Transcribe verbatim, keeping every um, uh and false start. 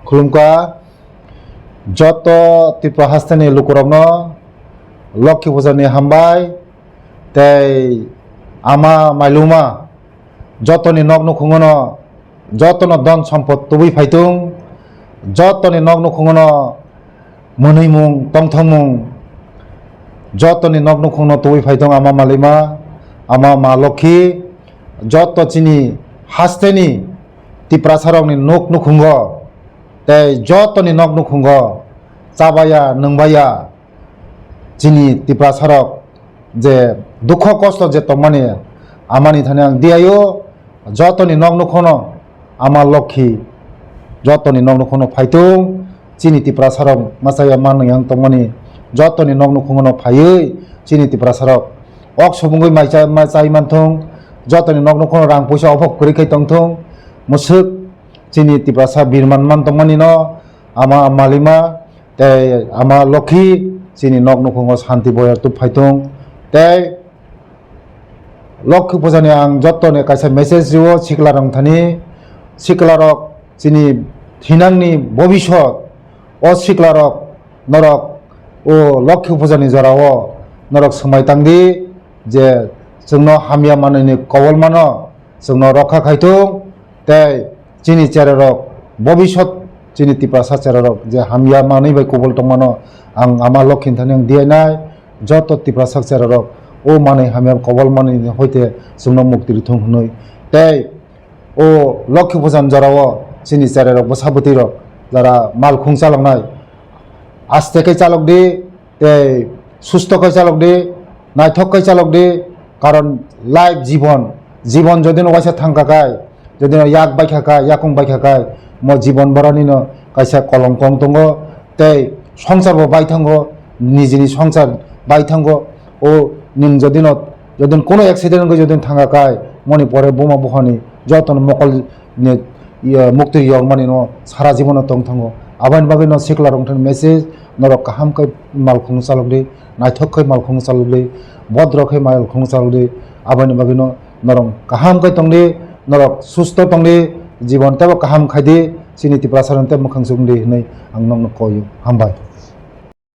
Khulumkha joto Tripura hasteni lukurokno Lokhi Puja ni hambai tei ama mailuma jotoni nok nukhungono jotono don sompot tubui phaitung, jotoni nok nukhungono mwnwimung, tongthokmung, jotoni nok nukhungno tubui phaitung ama malima, ama ma Lokhi, joto chini hasteni Tiprasarokni nok nukhungo tei jotoni nok nukhungo chabaya, nwngbaya chini Tiprasarok je dukho kosto je tongmani, amani thani ang diyaio, jotoni nok nukhungno ama Lokhi, jotoni nok nukhungno phaitung, chini Tiprasarok machaya manwi ang tongmani, jotoni nok nukhungno phaiwi chini Tiprasarok ok subungwi mai cha-, mai chai manthung, jotoni nok nukhungno rang puisa ophok kwrwi khai tongthung, mwswk chini Tiprasa birman man tongmani no ama malima, tei ama Lokhi chini nok nukhungo santi boyar tub phaitung. Tei Lokhi Puja ni ang joto ni kaisa message rio sikla rok thani, sikla rok chini thinang ni bobisot, o sikla rok norok o Lokhi Puja ni jora o norok swmai tang di je chwngno hamya manwi ni kobol mano chwngno rokha khai thung. Tei chini chererok bobisot chini Tiprasa chererok je hamya manwi bai kubul tongmano ang ama Lokhi thani ang diyainai joto Tiprasa chererok o manwi hamya kubul manwi ni hoite chwngno mukti rithung hwnwi. Tei o Lokhi Puja ni jorao chini chererok bwsa bwtwi rok jara malkhung chaloknai aste khe chalok di, tei susto khe chalok di, naithok khe chalok di, karon life jibon, jibon jodi no waisa thangkha khai, jodi no yak baikha khai, yakung baikha khai, mo jibon boroni no kaisa kolongkong tongo, tei songsar bo bai thango, nijini songsar bai thango, o nwng jodi no, jodi no kuno accident wngwi jodi no thangkha khai, moni pore buma buhani joto no mokol ni, iya, mukti yokmani no sara jibono tong thango. Aboni bagwi no sikla rok thani message, norok kaham khe malkhung chalok di, naithok khe malkhung chalok di, bodro khe malkhung chalok di. Aboni bagwi no norok kaham khe tong di, norok susto tong di, jibon tebo kaham khai di, chini Tiprasa rok tei mwkhang sung di hwnwi ang nokno koi o. Hambai.